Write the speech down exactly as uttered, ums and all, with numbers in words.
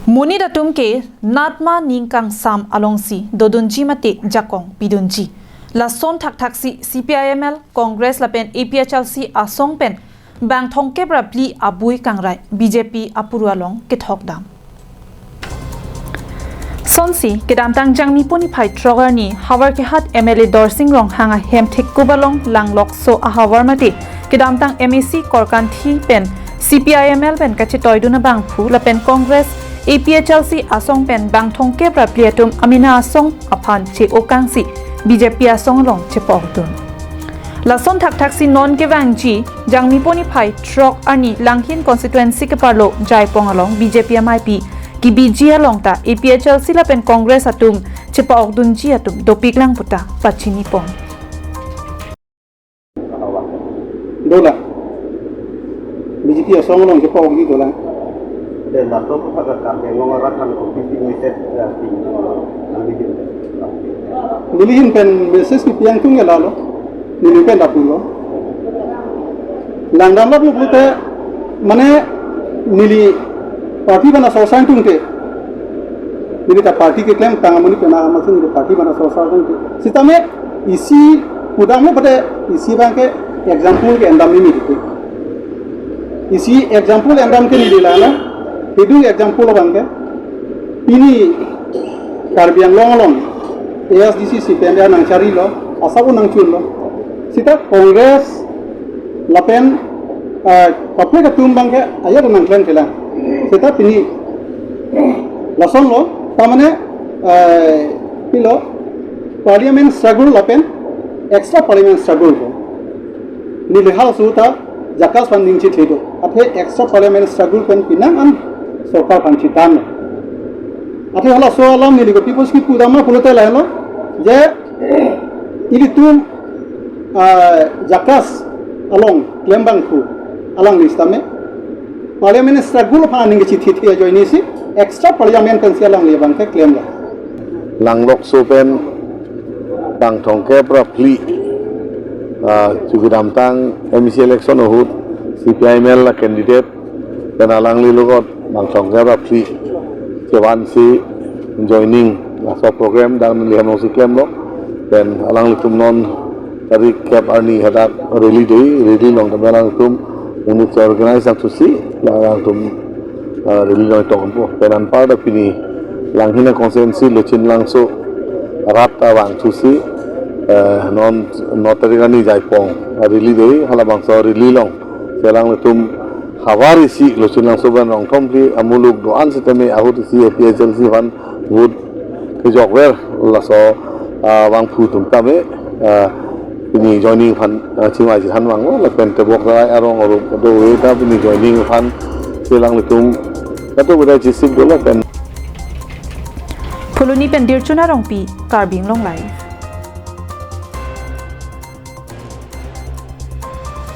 Monit atum ke natma ning kangsam alongsi dodunji mate jakong pidunji. Lason thakthaksi C P I M L, Congress lapen A P H L C asong pen bang thomkep ra phli abui kangrai B J P apuru along kethok dam. Sonsi kedamtang Jangmi puni phai throk arni Howraghat M L A Dorsing Ronghang ahem thekup along Langlokso ahavar mate kedamtang M A C Korkanthi pen C P I M L pen kachetoidun abangphu lapen Congress A P H L C asong pen bang thomkep ra phli atum amena asong aphan che-okangsi B J P asong along chepokdun. Lason thakthaksi non kevangji Jangmi puni phai throk arni Langhin constituency keparlo Jaipong along B J P amaipi kebiji along ta A P H L C lapen Congress atum chepa-okdunji atum dopiklang puta pachinipon. Dola. B J P asong along chepa-okji dola. Then laso aphuthak Karbi Anglong arat aphan kopi message, eh, pi, eh, nelihin pen message kepi angtung ke lalo. Neli pen lapulo. Langdam lapu pulote mane neli party bana sosa angtung ke. Neli ta party keklem tang amonit pen amatsi neli party bana sosa angtung ke. Sitame isi pudamlo bade isi abangke example ke endam neli ke. Isi example endam ke neli lana. Kedung example abangke. Pini Karbi Anglong along A S D C C P M nangcharilo, asap nangchunlo. Sita Congress lapen, eh, kaprek atum abangke ajat nangklem kelang. Sita pini lasonlo, tamane, eh, pilo, parliament struggle lapen extra parliament struggle ko. Neli halaso ta JACAS aphan ning chithi do. Athe extra parliament struggle pen penang an sorkar aphan chithan. Athe halaso alam neli kopi pusi pudam ma pulote lahelo je ilitum, ah, JACAS along klem abangphu alangli sitame parliament struggle aphan aning kachithithi ajoinesi extra parliament pensi alangli abangke klemlo. Langlokso pen bang thomkep ra phli, ah, chu kedamtang M A C election ahut C P I M L a candidate pen alangli logot bang thomkep ra phli chevansi joining laso program dak neli hem alongsi klemlo. Pen alanglitum non tarik kep arni hadak rally dei, rally along tame alangtum unit organize nangthusi, alangtum, ah, rally along tongpo. Pen anparta pini Langhin constituency Lochinlangso arat abangthusi, eh, non no tarik arni Jaipong, ah, rally dei, halabangso rally along si alanglitum havar isi Lochinlangso pen Rongthomphli amuluk do-an sitame ahut isi A P H L C aphan vote kejokver laso, ah, abangphu atum tame, ah, pini joining aphan, ah, chingvai chithan vanglo lapen tebok tarai arong arup do-e ta pini joining aphan si alanglitum katu bedai chisip dolo pen. Phuloni pen Dirchun Arongpi, Karbi Anglong Live.